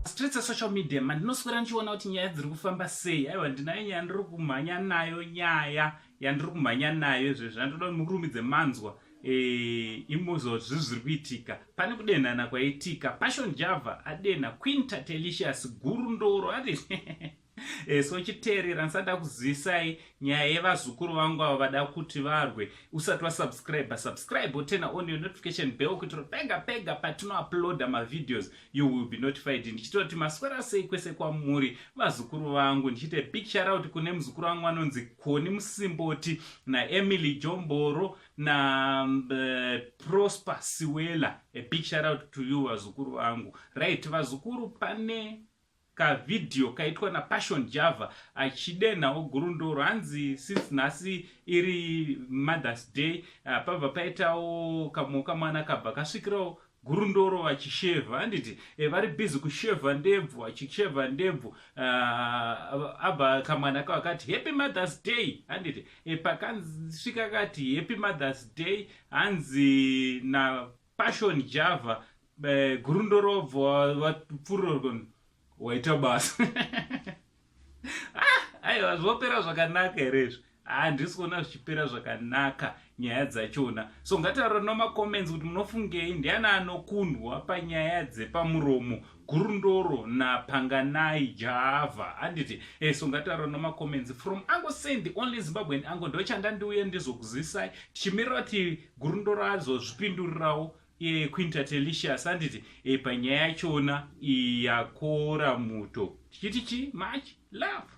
Streets esocial media mandinoswera ndichiona kuti nyaya dziri kufamba sei. Aiwa, ndinayo nyaya ndiri kumhanya nayo, nyaya yandiri kumhanya nayo izvezvi andoda kuti mukurumidze manzwa e, imuzwa kuti zvii zviri kuitika. Pane kudenhana kwaitika, Passion Java adenha Queen Tatelicious Gurundoro ati so chiteerera ndisati ndakuzivisai nyaya yevazukuru vangu ava vada kuti varwe. Usati wasubscribe, subscribe, turn on your notification bell kuitira pega pega patinouploada mavideos you will be notified. Ndichitoti maswera sei kwese kwamuri vazukuru vangu, ndichiite big shout out kune muzukuru wangu anonzi Koni Musimboti naEmily Jomboro na Prosper Siwela. A big shout out to you vazukuru vangu. Right vazukuru, pane kavhidhiyo kaitwa naPassion Java achidenhawo Gurundoro, hanzi since nhasi iri Mother's Day, pabva paitawo kamwe kamwana kabva kasvikirawo Gurundoro vachishevha, handiti? Vari busy kushevha ndebvu, vachishevha ndebvu, abva kamwana kavakati "Happy Mother's Day", handiti? Pakansvika kati "Happy Mother's Day", hanzi naPassion Java, Gurundoro bva vapfuriro, "Waita basa." Ah, aiwa, zvopera zvakanaka here izvi? Handisi kuona zvichipera zvakanaka nyaya dzachona. So ngataura nemacomments kuti munofungei, ndiani anokundwa panyaya dzepamuromo, Gurundoro naPanganai Java, handiti? So ngataura nemacomments. From Uncle Saint, the only Zimbabwean uncle, ndochanda ndiuye ndizokuzisai tichimirira kuti Gurundoro azozvipindurirawo Queen Tatelicious, handiti? Panyaya yachona yakora muto, tichiti chi much love.